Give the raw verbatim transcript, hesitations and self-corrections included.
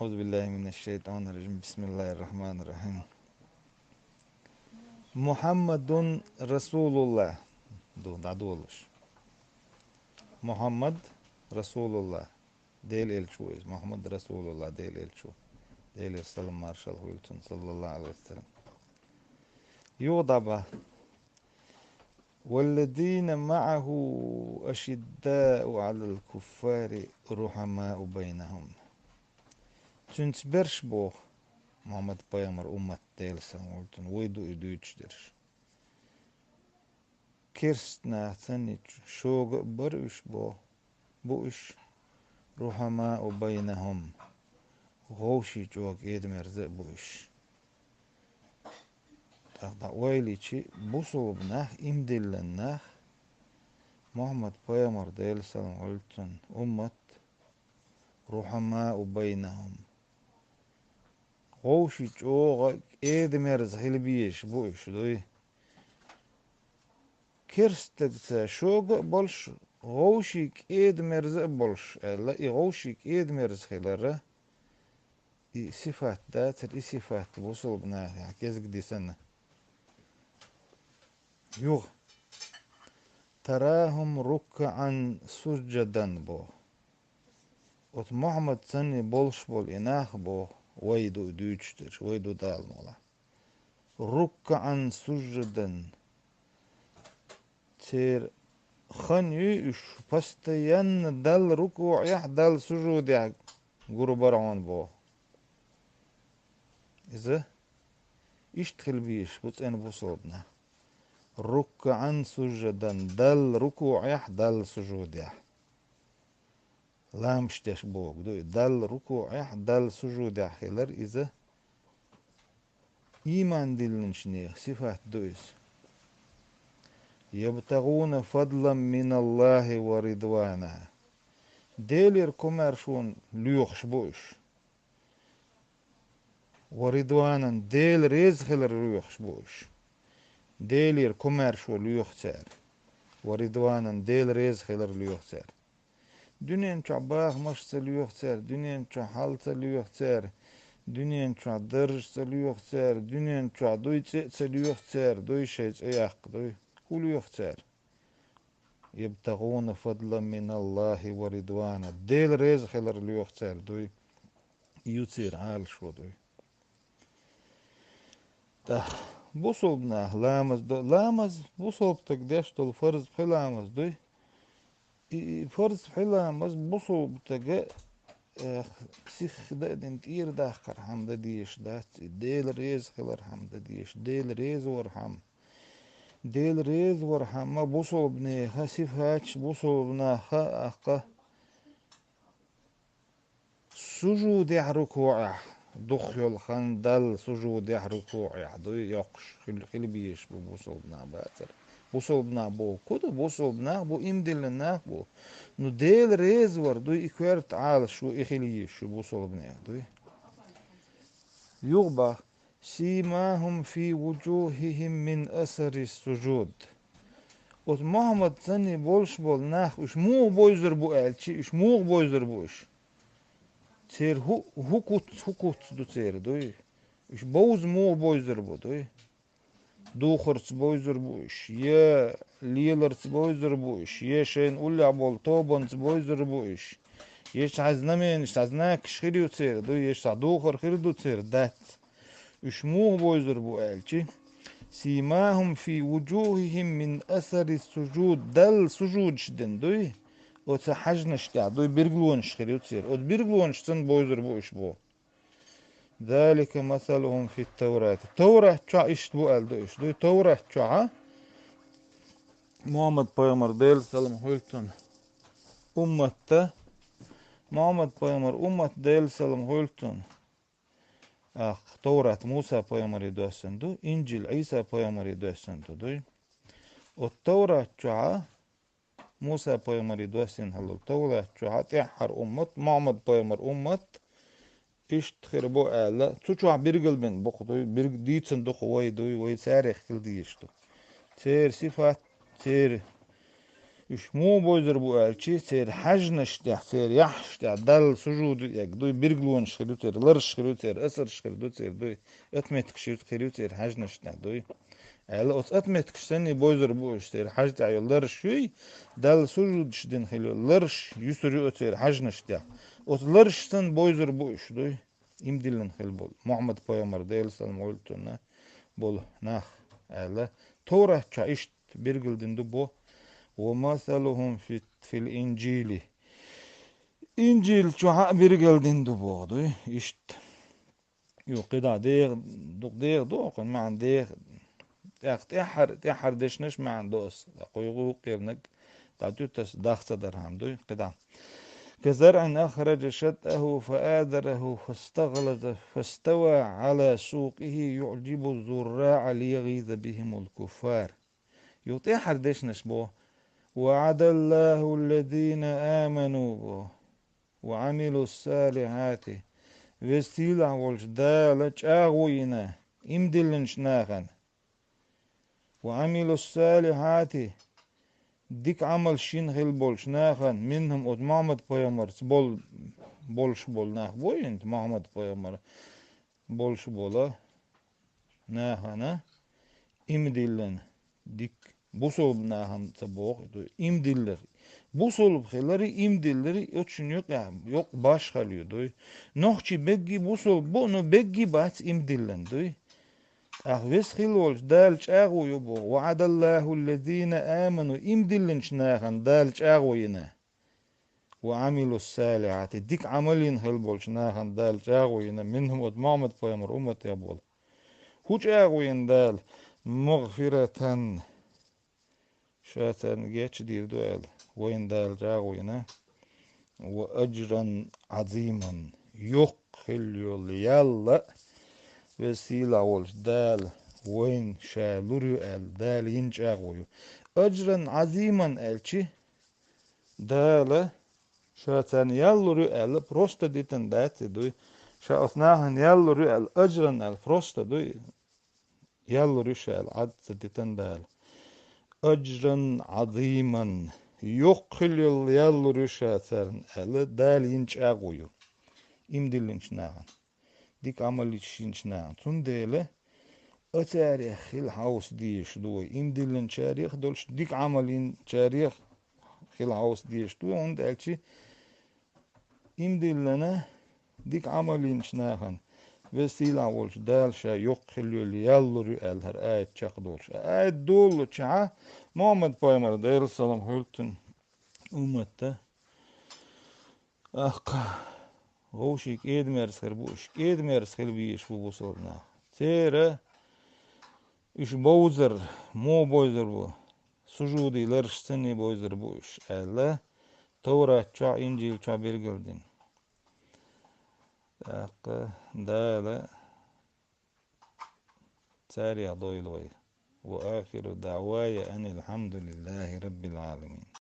أعوذ بالله من الشيطان الرجيم. بسم الله الرحمن الرحيم. محمد رسول الله. Ду, дӀадолуш. Мухьаммад Расулуллах. Дела элча ву иза. Мухьаммад Расулуллах, Дела элча ву. Делера салам маршалла хуьлда цунна, саллаллаху Ӏалайхи ва саллам. Юха дӀабахьа. والذين معه أشداء على الكفار رحماء بينهم. Цуьнца берш боху, Мухьаммад пайхамар уммат, Делера салам хуьлда цунна, вай ду и дуьйцуш дерш. Керста нахаца шога а бара уьш боху, бу уьш, رحماء بينهم, гӀовший чӀогӀа кӀеда-мерза а бу уьш. ТӀаккха дӀа ойла йича, бусулба нах, иман диллина нах, Мухьаммад пайхамар, Делера салам хуьлда цунна, уммат, رحماء بينهم. ГӀовший чӀогӀа кӀеда-мерза хила безаш бу уьш, дуй. Керстагца шога а болуш, гӀовший кӀеда-мерза а болуш аьлла, и гӀовший кӀеда-мерза хилар, и сифат дацара, и сифат бусулба нахехь кӀезиг дисина. Юха. تراهم ركعا سجدا боху. Оцу Мухьаммад санна болуш болу и нах боху, вай ду и дуьйцуш дерш, вай ду Дала мукъалахь. ركعا سجدا. Церан хан юй уьш, постоянно Далла рукуӀехь, Далла сужудехь гур бара хьуна боху. Иза иштта хила безаш бу цӀена бусулба нах. ركعا سجدا, Далла рукуӀехь, Далла сужудехь. Ламаш деш боху дуй, Далла рукуӀехь, Далла сужудехь хилар иза. Ийман диллинчу нехан сифат ду иза. يبتغون فضلا من الله ورضوانا. Делера комаьршонна лоьхуш бу уьш. ورضوانا, Дела реза хилар лоьхуш бу уьш. Делера комаьршо лоьху цара. ورضوانا, Дела реза хилар лоьху цара. Дуьнен чохь бахамаш ца лоьху цара, дуьнен чохь хьал ца лоьху цара, дуьнен чохь дарж ца лоьху цара, дуьнен чохь дуй цӀе а ца лоьху цара, дуй шайн цӀе яккха дуй. ХӀун лоьху цара? يبتغون فضلا من الله ورضوانا. Дела реза хилар лоьху цара дуй. Ю церан Ӏалашо дуй. ТӀаккха бусулба нах ламаз до, ламаз бусулба стаг деш долу фарз пхи ламаз дуй. И, и фарз пхи ламаз бусулба стага, э, психика дан дина тӀера даккхархьама дан дезаш дац, и Дела реза хилархьама дан дезаш, Дела реза вархьама. Дела реза вархьама бусулба нехан сифаташ, бусулба нах а, аккха, сужудехь, рукуӀехь, дукха йолу хан Далла сужудехь, рукуӀехь дуй йоккхуш хила, хила безаш бу бусулба нах бацара. Бусулба нах боху ку ду, бусулба нах бу, ийман диллина нах бу. Ну, Дела реза вар дуй, и коьрта Ӏалашо и хила езаш ю бусулба нехан дуй. Юха бах. سيماهم في وجوههم من أثر السجود. Оцу Мухьаммад санна болуш болу нах, уьш муха бовзар бу аьлча, уьш муха бовзар бу уьш? Церан хӀу-, хӀу куц, хӀу куц ду церан дуй? Уьш бовза муха бовзар бу дуй? Духарца бовзар бу уьш, я леларца бовзар бу уьш, я шайна уллехь болу тобанца бовзар бу уьш, я цхьа знаменаш, цхьа знакаш хир ю церан дуй, я цхьа духар хир ду церан? Дац. Уьш муха бовзар бу аьлча, سيماهم في وجوههم من أثر السجود, Далла сужудаш дина дуй, оцу хьаьжнаш тӀехь дуй, биргалонаш хир ю церан. Оцу биргалонаш санна бовзар бу уьш боху. ذلك مثلهم في التوراة. Товрат чохь иштта бу аьлла ду уьш дуй. Товрат чохь а Мухьаммад пайхамар, Делан салам хуьлда цунна, умматта, Мухьаммад пайхамар уммат, Делан салам хуьлда цунна. Ах, Товрат Муса пайхамаре доьссина ду, Инжил Ӏийса пайхамаре доьссина ду дуй. Оцу Товрат чохь а Муса пайхамаре доьссина хьалал Товрат чохь а тӀаьххьара уммат, Мухьаммад пайхамар уммат, иштта хир бу аьлла, цу чохь биргал бина бу кху дуй, бирг-, дийцина ду кху вай дуй, вай царех хила дезаш ду. Церан сифат, церан Уьш муха бойзар бу аьлча, церан хьаьжнаш тӀехь, церан яххьаш тӀехь Далла сужуд ю эгга дуй, билгалонаш хир ю церан, лараш хир ю церан, асарш хир ду церан дуй, отметкаш ю, хир ю церан хьаьжнаш тӀехь дуй. Аьлла, оцу отметкаш санна бойзар бу уьш, церан хьаж тӀехь йолу лараш юй, Далла сужудаш дина хила йолу лараш юьсур ю оцеран хьаьжнаш тӀехь. Оцу лараш санна бойзар бу уьш дуй. Им диллина хила болу Мухьаммад пайхамар, Делан салам хуьлда цунна, болу нах, аьлла, Товрат чохь иштта билгалдина ду бо: «Ва масалухум фи-, фил инжили». Инжил чохь а билгалдина ду боху дуй, иштта. Ю, кхидӀа деха, дукха деха ду, кхин маьӀна деха, тӀаккха тӀаьххьара, тӀаьххьара дешнаш маьӀна до ас, кхуьйгӀу кхернаг, дӀатуьту ас дахца дархьама дуй, кхидӀа. كزرع أخرج شطأه فآزره فاستغلظ فاستوى على سوقه يعجب الزراع ليغيظ بهم الكفار. Юха тӀаьххьара дешнаш бо: «وعد الله الذين آمنوا», бо, «وعملوا الصالحات». Веза сийлахь волчу Дала чӀагӀо йина им диллинчу нахана. «وعملوا الصالحات», дика Ӏамалш йина хила болчу нахана, «منهم», оцу Мухьаммад пайхамарца бол-, болуш болу нах бу, хӀинца Мухьаммад пайхамар болуш болу нахана им диллина, дика бусалба нахана ца боху, им диллира. Бусалба хилари, им диллари оцу шина юкъехь, юкъ башхалла ю дуй. Нохчий бегги бусалба бу, но бегги бац им диллина дуй. ТӀаккха веза хила волчу Дала чӀагӀо ю боху: «وعد الله الذين آمنوا», им диллинчу нахана Дала чӀагӀо йина. «وعملوا الصالحات», дика Ӏамал йина хила болчу нахана Дала чӀагӀо йина, «منهم», оцу Мухьаммад пайхамар умматех болу. ХӀун чӀагӀо йина Дала? «مغفرة», ша царна гечдийр ду аьлла, вайна Дала чӀагӀо йина. «وأجرا عظيما», йоккха хила йолу ял а, веза сийлахь волчу Дала вайна ша лур ю аьлла, Дала йина чӀагӀо ю. «أجرا عظيما» аьлчи, Дала ша царна ял лур ю аьлла, просто дитина дац и дуй. Ша оцу нахана ял лур ю аьлла, «أجرا» аьлла, просто дуй. Ял лур ю ша аьлла, Ӏад ца дитина Дала. «أجرا عظيما», йоккха хила йолу ял лур ю ша царна аьлла, Дала йина чӀагӀо ю им диллинчу нахана, дика Ӏамал йинчу нахана. Цундела а царех хила хьовса дезаш ду вай, им диллинчарех а долуш, дика Ӏамал йинчарех а хила хьовса дезаш ду вай, хӀунда аьлча им диллина дика Ӏамал йинчу нахана веза сийлахь волчу Дала ша йоккха хила йолу ял лур ю аьлла хӀара аят чекхдолуш. Аят долучохь Мухьаммад пайхамар, Делан салам хуьлда цунна, умматта, тӀаккха вовшийн кӀеда-мерза хир бу уьш, кӀеда-мерза хила безаш бу бусалба нах. Церан уьш бовзар, муха бойзар бу, сужудий лараш санна бойзар бу уьш аьлла, Товрат чохь, Инжил чохь билгалдина. ТӀаккха Дала царех дойла вай. وآخر دعواي أن الحمد لله رب العالمين.